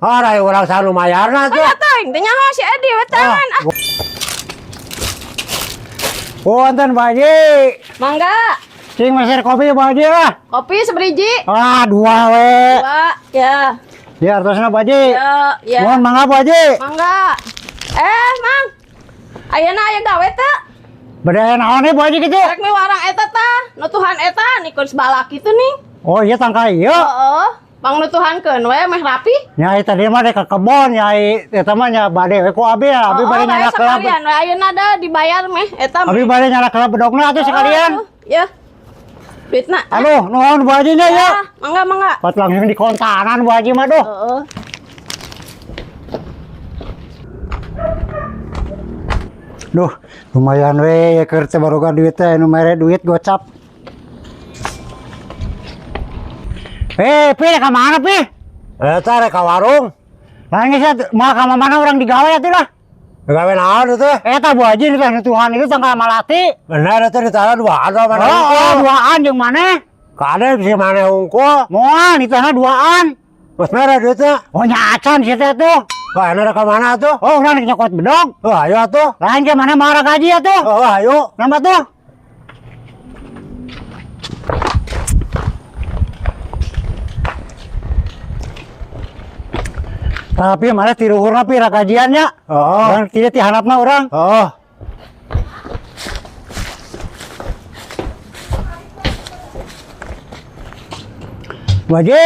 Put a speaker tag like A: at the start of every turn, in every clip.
A: Ah, rai urang saha nu mayarna tuh.
B: Ah, teuing teh nyaho si Edi we tangan. Ah,
C: Punten Bu Haji.
B: mangga.
C: Cing meser kopi Bu Haji lah.
B: Kopi seberiji.
C: Ah, dua we.
B: Dua, ya.
C: Ya, artosna Bu Haji.
B: Ya, ya.
C: Mohon mangga Bu Haji.
B: Mangga. Eh, Mang. Ayeuna aya gawe teu?
C: Bade naon Bu Haji kitu?
B: Rek miwarang eta tah, nutuhan eta nikun sebalak kitu nih.
C: Oh iya tangka ieu.
B: Heeh. Pang nutuhankeun we meh rapi.
C: Nyai tadi mah dek ke kebon, nyai eta mah nya bade we ku abi ya, abi bade
B: bae
C: nyala kelab.
B: sekalian we ayeuna da dibayar meh eta.
C: Abi bade nyala kelab bedogna atuh sekalian.
B: Oh, ya. Duitna.
C: Aduh, nuhun Bu Haji nya ya.
B: Ah, mangga mangga.
C: Pat langsung di kontanan Bu Haji mah duh.
B: Heeh.
C: Duh, lumayan we ya keur teh baroga duit teh nu mere duit gocap. Eh, Pi, ka mana, Pi?
A: Eta rek ka warung.
C: Lain geus moal ka mana urang digawe atuh lah.
A: Gawe naon itu?
C: Eta Bu Haji teh Tuhan itu tangkal malati.
A: Bener itu ditara duaan sama mana
C: Oh,
A: hungkul.
C: duaan jeung maneh.
A: Kade bisa mana hungkul.
C: Moal ditana duaan.
A: Geus mere duitnya.
C: Oh nya acan si teh tuh.
A: Wah, ini rek ka mana tuh?
C: Oh, urang rek nyokot bedog.
A: Oh, ayo atuh.
C: Lain ke mana marah gaji atuh.
A: Oh, ayo.
C: Nama tuh. Tapi mana tiruhurna pi ragajiannya.
A: Oh.
C: Orang tidak tihanapna orang.
A: Oh.
C: Bu Haji.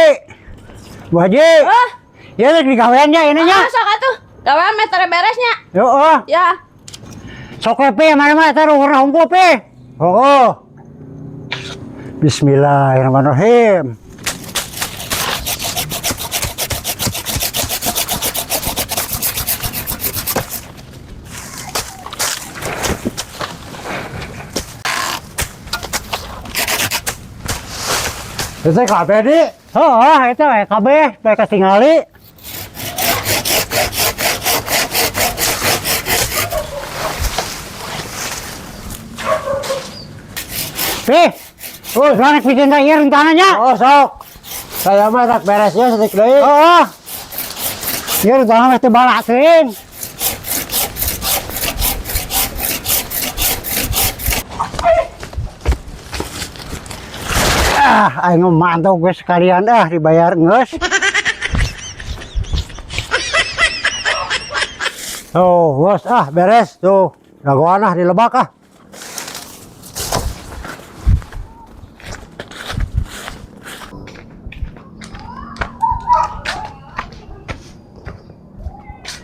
C: Bu Haji.
B: Ah,
C: Ya rek digaweannya ininya.
B: ah, sok atuh. Gawe meh tere beresnya.
C: Yo, oh.
B: Ya.
C: Sok we, pi mana mah eta ruhurna hungkul pi.
A: Oh.
C: Bismillahirrahmanirrahim.
A: Itu kabeh di.
C: Oh, itu we kabeh bae katingali. Pi, oh, urang bikin ka ieu rencananya.
A: Oh, sok. Saya mah tak beresnya setik deui.
C: Oh, ieu rencana mah teu balak teuing. Ah, aing mantau gue sekalian ah dibayar geus.
A: Tuh, bos, ah beres tuh. Dagoan ah di lebak ah.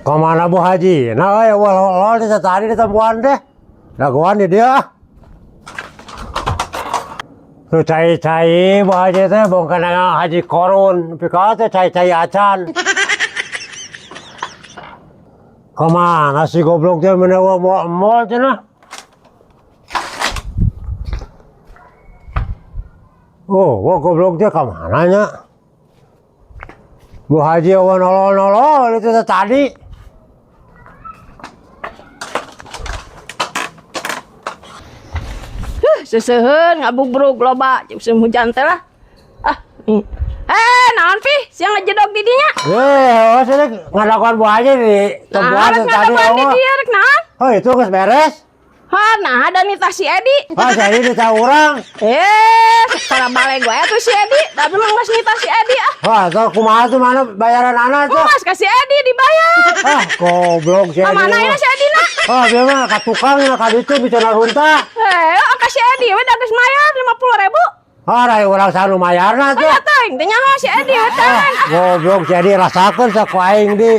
A: Kemana Bu Haji? Nah, ya walau di tadi di tempuan deh. Dagoan di dia. Ah. Tuh cai-cai Bu Haji teh bongkan Haji Korun. Tapi kau teh cai-cai acan. Kemana si goblok teh menawa mau mall cenah? Oh, wah goblok teh kemana nya? Bu Haji awan nolol-nolol itu teh tadi.
B: Huh, seseuheun ngabubrug loba musim hujan teh lah. Ah, nih. Eh, naon pi? Siang ngejedog di dinya.
A: Eh, oh sini ngadakuan Bu Haji di
B: Nah,
A: tempuan
B: rek
A: teh tadi.
B: ngadaguan di
A: Oh,
B: dieu rek naon?
A: oh itu geus beres.
B: Ha, nah ada nitah si Edi.
A: Ah, jadi ditah urang.
B: Eh, secara balik gue tuh si Edi, tapi mah geus nitah si Edi ah.
A: Wah, tuh kumaha tuh mana bayaran anak tuh?
B: Mas kasih Edi dibayar.
A: Ah, goblok si
B: Ka
A: Edi.
B: mana
A: mah.
B: ini si Edi nak?
A: Ah, dia mah ka tukang ya ka ditu bicara runta.
B: Eh, oh, kasih Edi we da geus mayar 50.000.
A: Ah, rai urang saha nu mayarna tuh.
B: Oh, teuing teh nyaho si Edi we
A: Ah,
B: tangan.
A: goblok jadi rasakeun saku aing di.